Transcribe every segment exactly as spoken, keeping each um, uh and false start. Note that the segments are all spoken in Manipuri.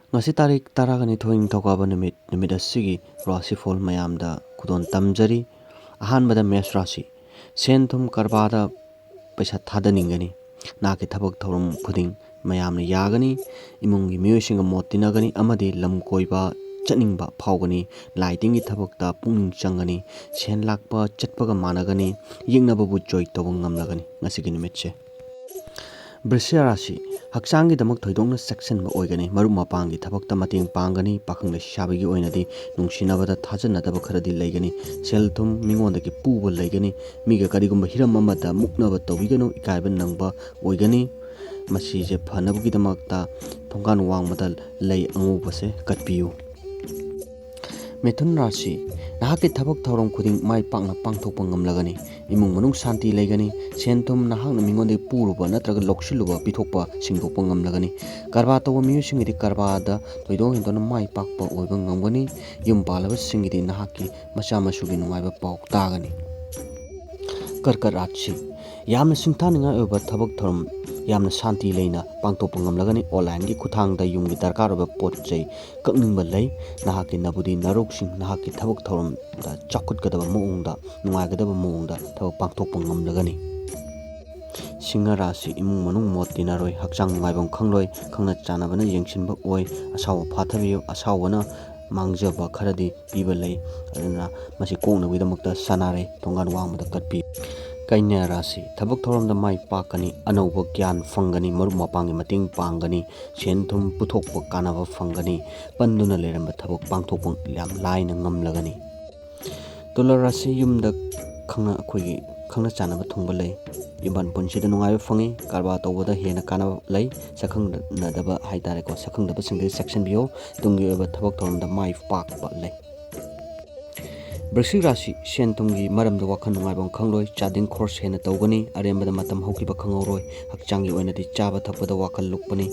ꯉꯁꯤ ꯇꯥꯔꯤꯛ ꯇꯔꯥꯒ ꯅꯤꯊꯣꯏ, ꯅꯤꯡꯊꯧꯀꯥꯕ ꯅꯨꯃꯤꯠ꯫ ꯅꯨꯃꯤꯠ ꯑꯁꯤꯒꯤ ꯔꯥꯁꯤꯐꯣꯜ ꯃꯌꯥꯝꯗ ꯈꯨꯗꯣꯜ ꯇꯝꯖꯔꯤ꯫ ꯑꯍꯥꯟꯕꯗ ꯃꯦꯁ ꯔꯥꯁꯤ꯫ ꯁꯦꯟ ꯊꯨꯝ ꯀꯔꯕꯥꯔꯗ ꯄꯩꯁꯥ ꯊꯥꯗꯅꯤꯡꯒꯅꯤ꯫ ꯅꯍꯥꯛꯀꯤ ꯊꯕꯛ ꯊꯧꯔꯝ ꯈꯨꯗꯤꯡ ꯃꯌꯥꯝꯅ ꯌꯥꯒꯅꯤ꯫ ꯏꯃꯨꯡꯒꯤ ꯃꯤꯑꯣꯏꯁꯤꯡꯒ ꯃꯣꯠ ꯇꯤꯟꯅꯒꯅꯤ ꯑꯃꯗꯤ ꯂꯝ ꯀꯣꯏꯕ ꯆꯠꯅꯤꯡꯕ ꯐꯥꯎꯒꯅꯤ꯫ ꯂꯥꯏ ꯇꯤꯟꯒꯤ ꯊꯕꯛꯇ ꯄꯨꯛꯅꯤꯡ ꯆꯪꯒꯅꯤ꯫ ꯁꯦꯟ ꯂꯥꯛꯄ ꯆꯠꯄꯒ ꯃꯥꯟꯅꯒꯅꯤ꯫ ꯌꯦꯛꯅꯕꯕꯨ ꯖꯣꯏ ꯇꯧꯕ ꯉꯝꯂꯒꯅꯤ ꯉꯁꯤꯒꯤ ꯅꯨꯃꯤꯠꯁꯦ꯫ ꯕ꯭ꯔꯤꯁꯤꯌ ꯔꯥꯁꯤ꯫ ꯍꯛꯆꯥꯡꯒꯤꯗꯃꯛ ꯊꯣꯏꯗꯣꯛꯅ ꯆꯦꯛꯁꯤꯟꯕ ꯑꯣꯏꯒꯅꯤ꯫ ꯃꯔꯨꯞ ꯃꯄꯥꯡꯒꯤ ꯊꯕꯛꯇ ꯃꯇꯦꯡ ꯄꯥꯡꯒꯅꯤ꯫ ꯄꯥꯈꯪ ꯂꯩꯁꯥꯕꯤꯒꯤ ꯑꯣꯏꯅꯗꯤ ꯅꯨꯡꯁꯤꯅꯕꯗ ꯊꯥꯖꯅꯗꯕ ꯈꯔꯗꯤ ꯂꯩꯒꯅꯤ꯫ ꯁꯦꯜ ꯊꯨꯝ ꯃꯤꯉꯣꯟꯗꯒꯤ ꯄꯨꯕ ꯂꯩꯒꯅꯤ꯫ ꯃꯤꯒ ꯀꯔꯤꯒꯨꯝꯕ ꯍꯤꯔꯝ ꯑꯃꯗ ꯃꯨꯛꯅꯕ ꯇꯧꯕꯤꯒꯅꯨ꯫ ꯏꯀꯥꯏꯕ ꯅꯪꯕ ꯑꯣꯏꯒꯅꯤ꯫ ꯃꯁꯤꯁꯦ ꯐꯅꯕꯒꯤꯗꯃꯛꯇ ꯊꯣꯡꯒꯥꯟ ꯋꯥꯡꯃꯗ ꯂꯩ ꯑꯉꯧꯕꯁꯦ ꯀꯠꯄꯤꯌꯨ꯫ ꯃꯤꯊꯨꯟ ꯔꯥꯁꯤ꯫ ꯅꯍꯥꯛꯀꯤ ꯊꯕꯛ ꯊꯧꯔꯝ ꯈꯨꯗꯤꯡ ꯃꯥꯏ ꯄꯥꯛꯅ ꯄꯥꯡꯊꯣꯛꯄ ꯉꯝꯂꯒꯅꯤ꯫ ꯏꯃꯨꯡ ꯃꯅꯨꯡ ꯁꯥꯟꯇꯤ ꯂꯩꯒꯅꯤ꯫ ꯁꯦꯟ ꯊꯨꯝ ꯅꯍꯥꯛꯅ ꯃꯤꯉꯣꯟꯗꯒꯤ ꯄꯨꯔꯨꯕ ꯅꯠꯇ꯭ꯔꯒ ꯂꯧꯁꯤꯜꯂꯨꯕ ꯄꯤꯊꯣꯛꯄ ꯁꯤꯡꯗꯣꯛꯄ ꯉꯝꯂꯒꯅꯤ꯫ ꯀꯔꯕꯥꯔ ꯇꯧꯕ ꯃꯤꯑꯣꯏꯁꯤꯡꯒꯤꯗꯤ ꯀꯔꯕꯥꯔꯗ ꯊꯣꯏꯗꯣꯛ ꯍꯦꯟꯗꯣꯛꯅ ꯃꯥꯏ ꯄꯥꯛꯄ ꯑꯣꯏꯕ ꯉꯝꯒꯅꯤ꯫ ꯌꯨꯝ ꯄꯥꯜꯂꯕꯁꯤꯡꯒꯤꯗꯤ ꯅꯍꯥꯛꯀꯤ ꯃꯆꯥ ꯃꯁꯨꯒꯤ ꯅꯨꯡꯉꯥꯏꯕ ꯄꯥꯎ ꯇꯥꯒꯅꯤ꯫ ꯀꯔꯀꯠ ꯔꯥꯁꯤ꯫ ꯌꯥꯝꯅ ꯁꯤꯡꯊꯥꯅꯤꯡꯉꯥꯏ ꯑꯣꯏꯕ ꯊꯕꯛ ꯊꯧꯔꯝ ꯌꯥꯝꯅ ꯁꯥꯟꯇꯤ ꯂꯩꯅ ꯄꯥꯡꯊꯣꯛꯄ ꯉꯝꯂꯒꯅꯤ꯫ ꯑꯣꯟꯂꯥꯏꯟꯒꯤ ꯈꯨꯠꯊꯥꯡꯗ ꯌꯨꯝꯒꯤ ꯗꯔꯀꯥꯔ ꯑꯣꯏꯕ ꯄꯣꯠ ꯆꯩ ꯀꯛꯅꯤꯡꯕ ꯂꯩ꯫ ꯅꯍꯥꯛꯀꯤ ꯅꯕꯨꯗꯤ ꯅꯔꯧꯁꯤꯡ ꯅꯍꯥꯛꯀꯤ ꯊꯕꯛ ꯊꯧꯔꯝꯗ ꯆꯥꯎꯈꯠꯀꯗꯕ ꯃꯑꯣꯡꯗ, ꯅꯨꯡꯉꯥꯏꯒꯗꯕ ꯃꯑꯣꯡꯗ ꯊꯕꯛ ꯄꯥꯡꯊꯣꯛꯄ ꯉꯝꯂꯒꯅꯤ꯫ ꯁꯤꯡꯍ ꯔꯥꯁꯤ꯫ ꯏꯃꯨꯡ ꯃꯅꯨꯡ ꯃꯣꯠ ꯇꯤꯟꯅꯔꯣꯏ, ꯍꯛꯆꯥꯡ ꯅꯨꯡꯉꯥꯏꯐꯝ ꯈꯪꯂꯣꯏ, ꯈꯪꯅ ꯆꯥꯟꯅꯕꯅ ꯌꯦꯡꯁꯤꯟꯕ ꯑꯣꯏ꯫ ꯑꯁꯥꯎꯕ ꯐꯥꯊꯕꯤꯌꯨ, ꯑꯁꯥꯎꯕꯅ ꯃꯥꯡꯖꯕ ꯈꯔꯗꯤ ꯄꯤꯕ ꯂꯩ꯫ ꯑꯗꯨꯅ ꯃꯁꯤ ꯀꯣꯛꯅꯕꯒꯤꯗꯃꯛꯇ ꯁꯅꯥꯔꯩ ꯊꯣꯡꯒꯥꯟ ꯋꯥꯡꯃꯗ ꯀꯠꯄꯤꯌꯨ꯫ ꯀꯩꯅ꯭ꯌꯥ ꯔꯥꯁꯤ꯫ ꯊꯕꯛ ꯊꯧꯔꯝꯗ ꯃꯥꯏ ꯄꯥꯛꯀꯅꯤ꯫ ꯑꯅꯧꯕ ꯒ꯭ꯌꯥꯟ ꯐꯪꯒꯅꯤ꯫ ꯃꯔꯨꯞ ꯃꯄꯥꯡꯒꯤ ꯃꯇꯦꯡ ꯄꯥꯡꯒꯅꯤ꯫ ꯁꯦꯟ ꯊꯨꯝ ꯄꯨꯊꯣꯛꯄ ꯀꯥꯟꯅꯕ ꯐꯪꯒꯅꯤ꯫ ꯄꯟꯗꯨꯅ ꯂꯩꯔꯝꯕ ꯊꯕꯛ ꯄꯥꯡꯊꯣꯛꯄ ꯌꯥꯝ ꯂꯥꯏꯅ ꯉꯝꯂꯒꯅꯤ꯫ ꯇꯨꯂꯥ ꯔꯥꯁꯤ꯫ ꯌꯨꯝꯗ ꯈꯪꯅ, ꯑꯩꯈꯣꯏꯒꯤ ꯈꯪꯅ ꯆꯥꯟꯅꯕ ꯊꯨꯡꯕ ꯂꯩ꯫ ꯌꯨꯝꯕꯥꯟ ꯄꯨꯟꯁꯤꯗ ꯅꯨꯡꯉꯥꯏꯕ ꯐꯪꯉꯤ꯫ ꯀꯔꯕꯥꯔ ꯇꯧꯕꯗ ꯍꯦꯟꯅ ꯀꯥꯟꯅꯕ ꯂꯩ꯫ ꯁꯛꯈꯪꯅꯗꯕ ꯍꯥꯏ ꯇꯥꯔꯦꯀꯣ, ꯁꯛꯈꯪꯗꯕꯁꯤꯡꯗꯒꯤ ꯆꯦꯛꯁꯤꯟꯕꯤꯌꯨ꯫ ꯇꯨꯡꯒꯤ ꯑꯣꯏꯕ ꯊꯕꯛ ꯊꯧꯔꯝꯗ ꯃꯥꯏ ꯄꯥꯛꯄ ꯂꯩ꯫ ꯕ꯭ꯔꯤꯁꯤꯛ ꯔꯥꯁꯤ꯫ ꯁꯦꯟ ꯊꯨꯝꯒꯤ ꯃꯔꯝꯗ ꯋꯥꯈꯜ ꯅꯨꯡꯉꯥꯏꯐꯝ ꯈꯪꯂꯣꯏ꯫ ꯆꯥꯗꯤꯡ ꯈꯣꯔꯁ ꯍꯦꯟꯅ ꯇꯧꯒꯅꯤ꯫ ꯑꯔꯦꯝꯕꯗ ꯃꯇꯝ ꯍꯧꯈꯤꯕ ꯈꯪꯍꯧꯔꯣꯏ꯫ ꯍꯛꯆꯥꯡꯒꯤ ꯑꯣꯏꯅꯗꯤ ꯆꯥꯕ ꯊꯛꯄꯗ ꯋꯥꯈꯜ ꯂꯨꯞꯀꯅꯤ,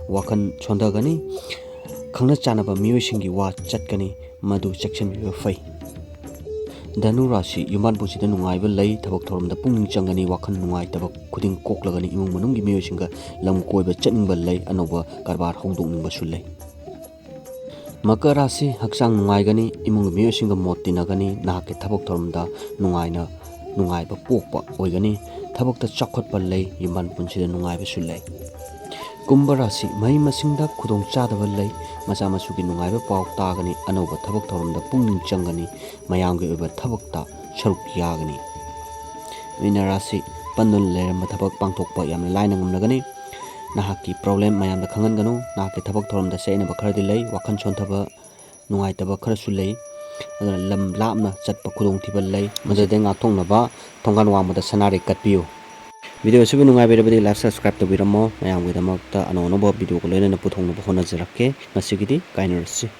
ꯋꯥꯈꯜ ꯁꯣꯟꯊꯒꯅꯤ꯫ ꯈꯪꯅ ꯆꯥꯟꯅꯕ ꯃꯤꯑꯣꯏꯁꯤꯡꯒꯤ ꯋꯥ ꯆꯠꯀꯅꯤ, ꯃꯗꯨ ꯆꯦꯛꯁꯤꯟꯕꯤꯕ ꯐꯩ꯫ ꯙꯅꯨ ꯔꯥꯁꯤ꯫ ꯌꯨꯝꯕꯥꯟ ꯄꯨꯟꯁꯤꯗ ꯅꯨꯡꯉꯥꯏꯕ ꯂꯩ꯫ ꯊꯕꯛ ꯊꯧꯔꯝꯗ ꯄꯨꯛꯅꯤꯡ ꯆꯪꯒꯅꯤ꯫ ꯋꯥꯈꯜ ꯅꯨꯡꯉꯥꯏꯇꯕ ꯈꯨꯗꯤꯡ ꯀꯣꯛꯂꯒꯅꯤ꯫ ꯏꯃꯨꯡ ꯃꯅꯨꯡꯒꯤ ꯃꯤꯑꯣꯏꯁꯤꯡꯒ ꯂꯝ ꯀꯣꯏꯕ ꯆꯠꯅꯤꯡꯕ ꯂꯩ꯫ ꯑꯅꯧꯕ ꯀꯔꯕꯥꯔ ꯍꯧꯗꯣꯛꯅꯤꯡꯕꯁꯨ ꯂꯩ꯫ ꯃꯀꯔ ꯔꯥꯁꯤ ꯍꯛꯆꯥꯡ ꯅꯨꯡꯉꯥꯏꯒꯅꯤ, ꯏꯃꯨꯡꯒꯤ ꯃꯤꯑꯣꯏꯁꯤꯡꯒ ꯃꯣꯠ ꯇꯤꯟꯅꯒꯅꯤ, ꯅꯍꯥꯛꯀꯤ ꯊꯕꯛ ꯊꯧꯔꯝꯗ ꯅꯨꯡꯉꯥꯏꯅ ꯅꯨꯡꯉꯥꯏꯕ ꯄꯣꯛꯄ ꯑꯣꯏꯒꯅꯤ꯫ ꯊꯕꯛꯇ ꯆꯥꯎꯈꯠꯄ ꯂꯩ, ꯌꯨꯝꯕꯥꯟ ꯄꯨꯟꯁꯤꯗ ꯅꯨꯡꯉꯥꯏꯕꯁꯨ ꯂꯩ꯫ ꯀꯨꯝꯚ ꯔꯥꯁꯤ ꯃꯍꯩ ꯃꯁꯤꯡꯗ ꯈꯨꯗꯣꯡ ꯆꯥꯗꯕ ꯂꯩ, ꯃꯆꯥ ꯃꯁꯨꯒꯤ ꯅꯨꯡꯉꯥꯏꯕ ꯄꯥꯎ ꯇꯥꯒꯅꯤ, ꯑꯅꯧꯕ ꯊꯕꯛ ꯊꯧꯔꯝꯗ ꯄꯨꯛꯅꯤꯡ ꯆꯪꯒꯅꯤ, ꯃꯌꯥꯝꯒꯤ ꯑꯣꯏꯕ ꯊꯕꯛꯇ ꯁꯔꯨꯛ ꯌꯥꯒꯅꯤ꯫ ꯃꯤꯅ ꯔꯥꯁꯤ ꯄꯟꯗꯨꯅ ꯂꯩꯔꯝꯕ ꯊꯕꯛ ꯄꯥꯡꯊꯣꯛꯄ ꯌꯥꯝꯅ ꯂꯥꯏꯅ ꯉꯝꯂꯒꯅꯤ꯫ ꯅꯍꯥꯛꯀꯤ ꯄ꯭ꯔꯣꯕ꯭ꯂꯦꯝ ꯃꯌꯥꯝꯗ ꯈꯪꯍꯟꯒꯅꯨ꯫ ꯅꯍꯥꯛꯀꯤ ꯊꯕꯛ ꯊꯧꯔꯝꯗ ꯆꯌꯦꯠꯅꯕ ꯈꯔꯗꯤ ꯂꯩ꯫ ꯋꯥꯈꯜ ꯁꯣꯟꯊꯕ, ꯅꯨꯡꯉꯥꯏꯇꯕ ꯈꯔꯁꯨ ꯂꯩ꯫ ꯑꯗꯨꯅ ꯂꯝ ꯂꯥꯞꯅ ꯆꯠꯄ ꯈꯨꯗꯣꯡꯊꯤꯕ ꯂꯩ꯫ ꯃꯗꯨꯗꯩ ꯉꯥꯛꯊꯣꯛꯅꯕ ꯊꯣꯡꯒꯥꯟ ꯋꯥꯡꯃꯗ ꯁꯅꯥꯔꯩ ꯀꯠꯄꯤꯌꯨ꯫ ꯚꯤꯗꯤꯑꯣ ꯑꯁꯤꯕꯨ ꯅꯨꯡꯉꯥꯏꯕꯤꯔꯕꯗꯤ like, subscribe ꯇꯧꯕꯤꯔꯝꯃꯣ꯫ ꯃꯌꯥꯝꯒꯤꯗꯃꯛꯇ ꯑꯅꯧ ꯑꯅꯧꯕ ꯚꯤꯗꯤꯑꯣꯒ ꯂꯣꯏꯅꯅ ꯄꯨꯊꯣꯛꯅꯕ ꯍꯣꯠꯅꯖꯔꯛꯀꯦ꯫ ꯉꯁꯤꯒꯤꯗꯤ ꯀꯥꯏꯅꯔꯁꯤ꯫